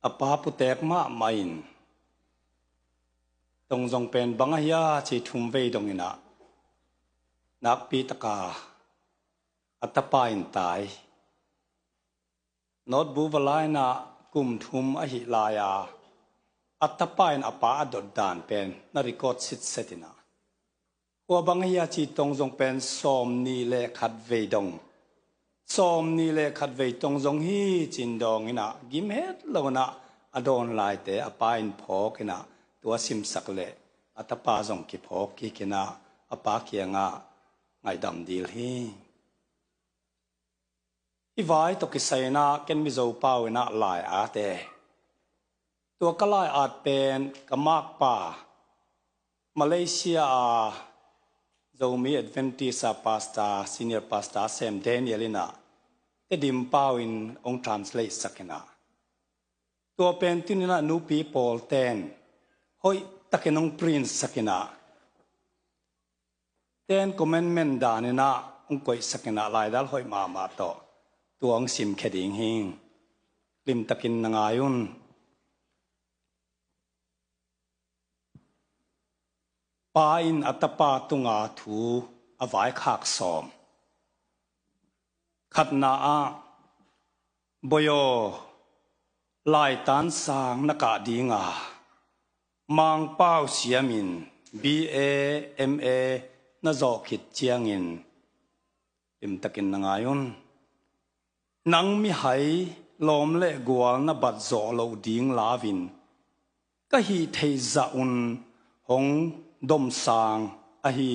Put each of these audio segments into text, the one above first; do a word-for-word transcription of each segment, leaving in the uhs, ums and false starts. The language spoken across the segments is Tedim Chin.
A pa putek mahmah in Tongzong pen bang ahi a ci thum vei dong in ah, nakpi taka a tapa in tai. Notebook va la in ah kum thum ahi lai a, a tapa in a pa a dot dan pen na record sitset in ah, hua bang ahi a ci Tongzong pen sawmnih le khat vei dong, sawmnih le khat vei Tongzong hi cin dawng in ah, gim het lo in ah a dawn laite a pa in phawk in ah, tua simsak leh a tapa zong kiphawk kik in ah, a pa kiangah ngaihdam dil hi. Hih vai tawh kisai in ah ken Mizo pau in ah lai-at e. Tua ka lai-at pen ka makpa Malaysia a Zomi Adventist a pastor, senior pastor Sam Daniel in ah Tedim pau in hong translate sak in ah, tua pen tuni in ah nupi pawl ten hoih takin hong print sak in ah, Ten Commandment dan in ah hong koihsak in ah, laidal hoih mahmah tawh tua hong simkhia ding hi. Limtakin na ngai un. Pa in a tapa tunga thu a vaikhak sawm. Khatna ah, "Bawi aw, laitan sang na kah ding a, Mangpau siamin B A, M A na zawh khit ciangin," limtakin na ngai un, "nang mihai lawm le gual na bat zawh loh ding lau in, ka hih theih zah un hong domsang ahi.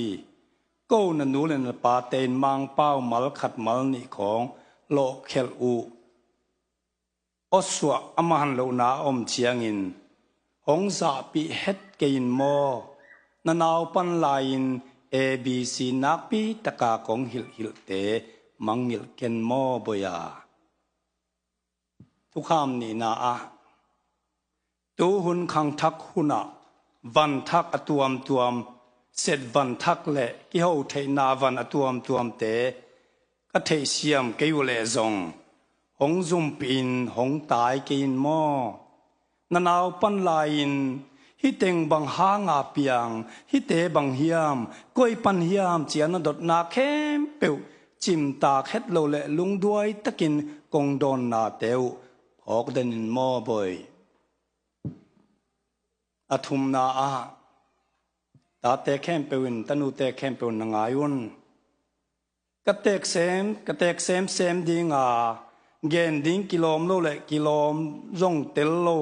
Ko na nu le na pate in Mangpau mal khat mal nih khawng lawhkhelh uh, awsuah a man lohna a om ciangin hong zahpih het kei in maw? Na naupan lai-in A B C nakpi taka kong hilhhilhte mangngilh ken maw, bawi a?" Thukham nihna ah, tuhun khangthak hunah vanthak a tuamtuam, set vanthak le kiho theihna van a tuamtuamte ka theihsiam kei uh leh zong, hong zumpihin hong tai kei in maw? Na naupan lai-in, "Hih teng bang hanga piang, hihte bang hiam, koi pan hiam?" ci-a na dotna khempeuh cimtak het lo le lungduai takin kong dawnnate uh phawk den in maw, bawi? A thumna ah, tate khempeuh in, tanute khempeuh in na ngai un. Ka teek sem, ka teek semsem ding a, gen ding kilawm lo le kilawm zong tel lo,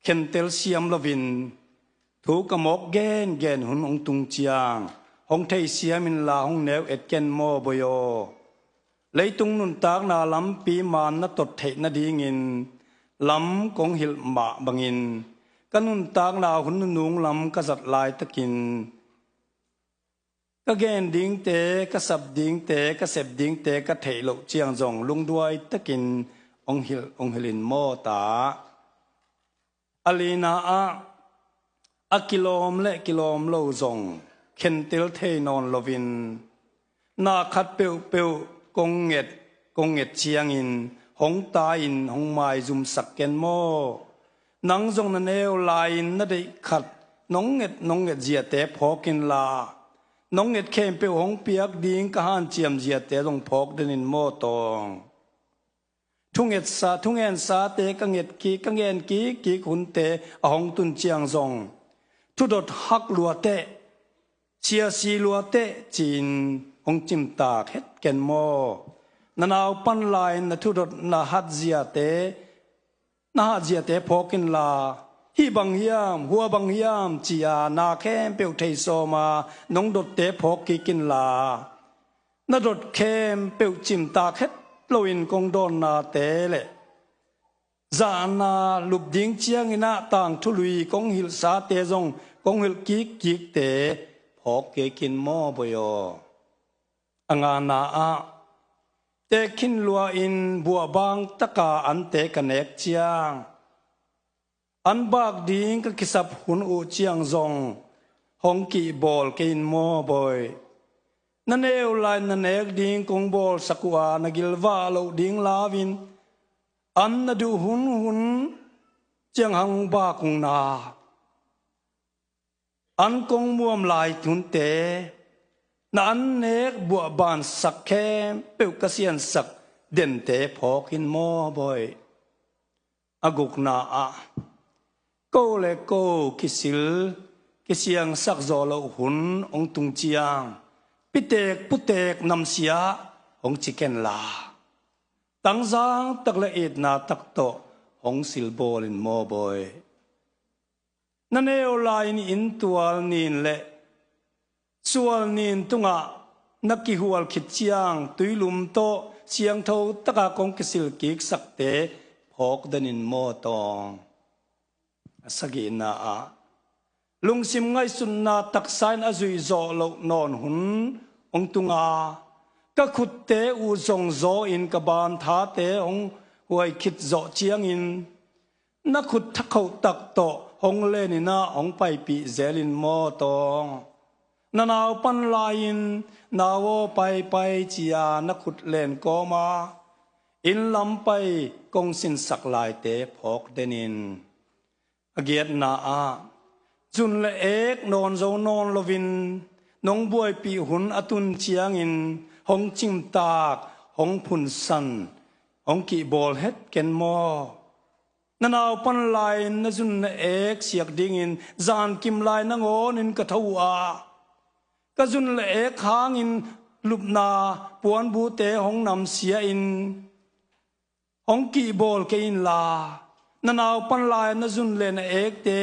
khentel siam loin, thu ka mawk gengen hun hong tung ciang, hong theisiam inla hong neu et ken maw, bawi aw? Leitung nuntakna lampi man na tot theih nadingin lam kong hilh mah bangin, ka nuntakna hun nunung lam ka zat laitakin, ka gen dingte, ka sap dingte, ka sep dingte ka theih loh ciang zong lungduai takin hong hilh, hong hilh in maw, ta? A lina ah, a kilawm le kilawm lo zong khentel thei nawn loin, na khat peuhpeuh kong nget, kong nget ciangin hong tai-in hong maizumsak ken maw? Nang zong na neu lai-in na deih khat nong nget, nong nget ziate phawk inla, nong nget khempeuh hong piak ding ka hanciam ziate zong phawk den in maw, tawng? Thungetsa, thungensate ka nget kik, ka ngen kikkik hunte a hong tun ciang zong, "Thudot hak lua teh, siasi lua teh," ci-in hong cimtak het ken maw? Na naupan lai-in na thudot na hatziate, na hatziate phawk inla, "Hih bang hiam, hua bang hiam?" ci-a na khempeuh thei sawma nong dotte phawk kik inla, na dot khempeuh cimtak het loin kong dawnnate le zahna lup ding ciangin ah tangthu lui kong hilhsate zong kong hilh kikkikte phawk kik in maw, bawi aw? A ngana ah, teek khin lua-in buahbang taka ante ka nek ciang, an bak ding ka kisap hun uh ciang zong hong kihbawl kei in maw, bawi? Na neu lai na nek ding kong bawlsak uh a, na gilvah loh ding lau-in, An na duh hunhun ciang hang bak ung na, an kong muam lai hunte, na an nek buahbansak khempeuh ka siansak dente phawk in maw bawi. A gukna ah, ko le ko kisil kisiangsak zawh loh hun hong tung ciang, pitek putek namsia hong ci ken la, tangzang tak le itna tak tawh hong silbawl in maw bawi. Na neu lai-in inntual nin le sual nin tungah na kihual khit ciang, tuilum tawh siangtho taka kong kisil kiksakte phawk den in maw tawng. A sagihna ah, lungsim ngaihsutna taksa in a zuih zawh loh nawn hun hong tung a, ka khutte uh zongzaw in ka banthate hong huai khit zawh ciangin, na khut thakhoh tak tawh hong len in ah hong paipih zel in maw tawng. Na nau pan lai-in, nau aw, paipai, ci-a na khut len kawm a, inn lam pai kong sinsak laite phawk den in. A giatna ah, zun le ek nawn zo nawn loin, nong buaipih hun a tun ciangin hong cimtak, hong phunsan, hong kihbawl het ken maw. Na nau pan lai-in na zun na ek siak dingin zankim lai nangawnin ka tho uh a, ka zun le ek hangin lupna puanbute hong namsia in, hong kihbawl kei inla, na nau pan lai-in na zun le na ekte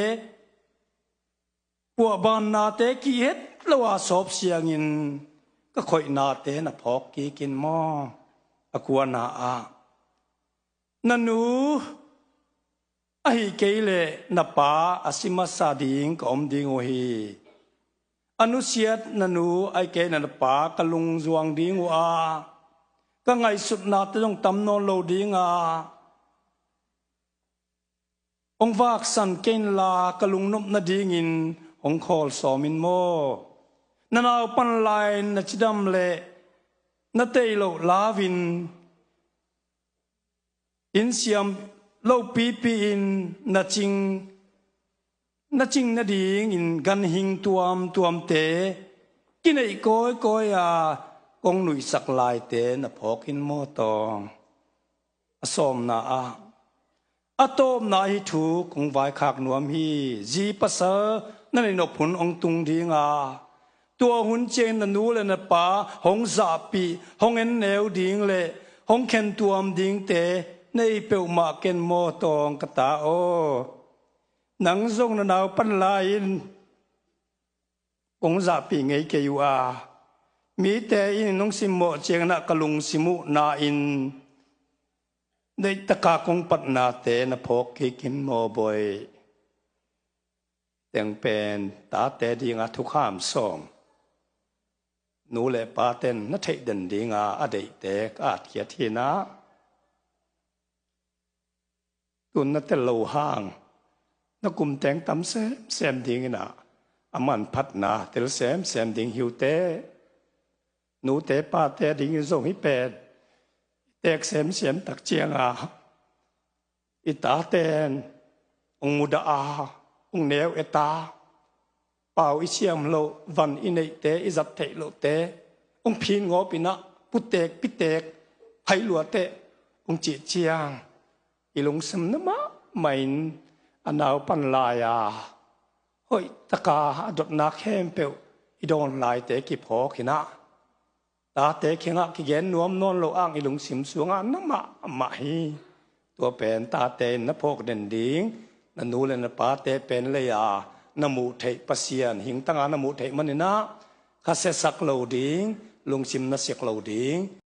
puahbannate kih het lo a sawp siangin ka khoihnate na phawk kik in maw. A kuana ah, na nu ahi kei leh na pa a si masa ding ka om ding uh hi. A nusiat na nu ahi kei leh na pa ka lungzuang ding uh a, ka ngaihsutnate zong tam nawn lo ding a, hong vaksan kei inla ka lungnop nadingin hong khawl sawm in maw. Na nau pan lai-in na cidam le na tei loh lau-in, inn siam lopipi in na cing, na cing nadingin ganhing tuamtuamte kineih kawikawi a kong nuihsak laite na phawk in maw tawng. A sawmna ah, a tawpna ahi thu kong vaikhak nuam hi. Zi pasal na neih nop hun hong tung ding a, tua hun ciangin na nu le na pa hong zahpih, hong enneu ding le hong khentuam dingte na hi peuhmah ken maw tawng ka ta aw. Nang zong na nau pan lai-in kong zahpih ngei kei uh a, mite in nong simmawh ciangin ah ka lungsim uh na-in, neihtaka kong patnate na phawk kik in maw bawi. Teng pen tate dinga thukham sawm, nu le paten na theih den dinga a deihte ka atkhiat hi na. Tun na tel lo hang, na kumteng tam semsem dingin ah, a manphatna tel semsem ding hi uh teh. Nute pate dingin zong hih pen i teek semsem tak cianga, i taten hong mudah a, hong neu et a, pau i siam loh, van i neihte, i zat theih lohte hong phin ngawp in ah, putek pitek hai lua teh hong cih ciang, i lungsim na mahmah in a nau pan lai-a hoihtaka a dotna khempeuh i dawn laite kiphawk in ah, tate kiangah kigen nuam nawn lo ang i lungsim sungah na mahmah hi. Tua pen tate in na phawk den ding, na nu le na pate pen lei-a na muh theih Pasian hingtanga na muh theih manin ah, kha siasak lo ding, lungsim na siak lo ding.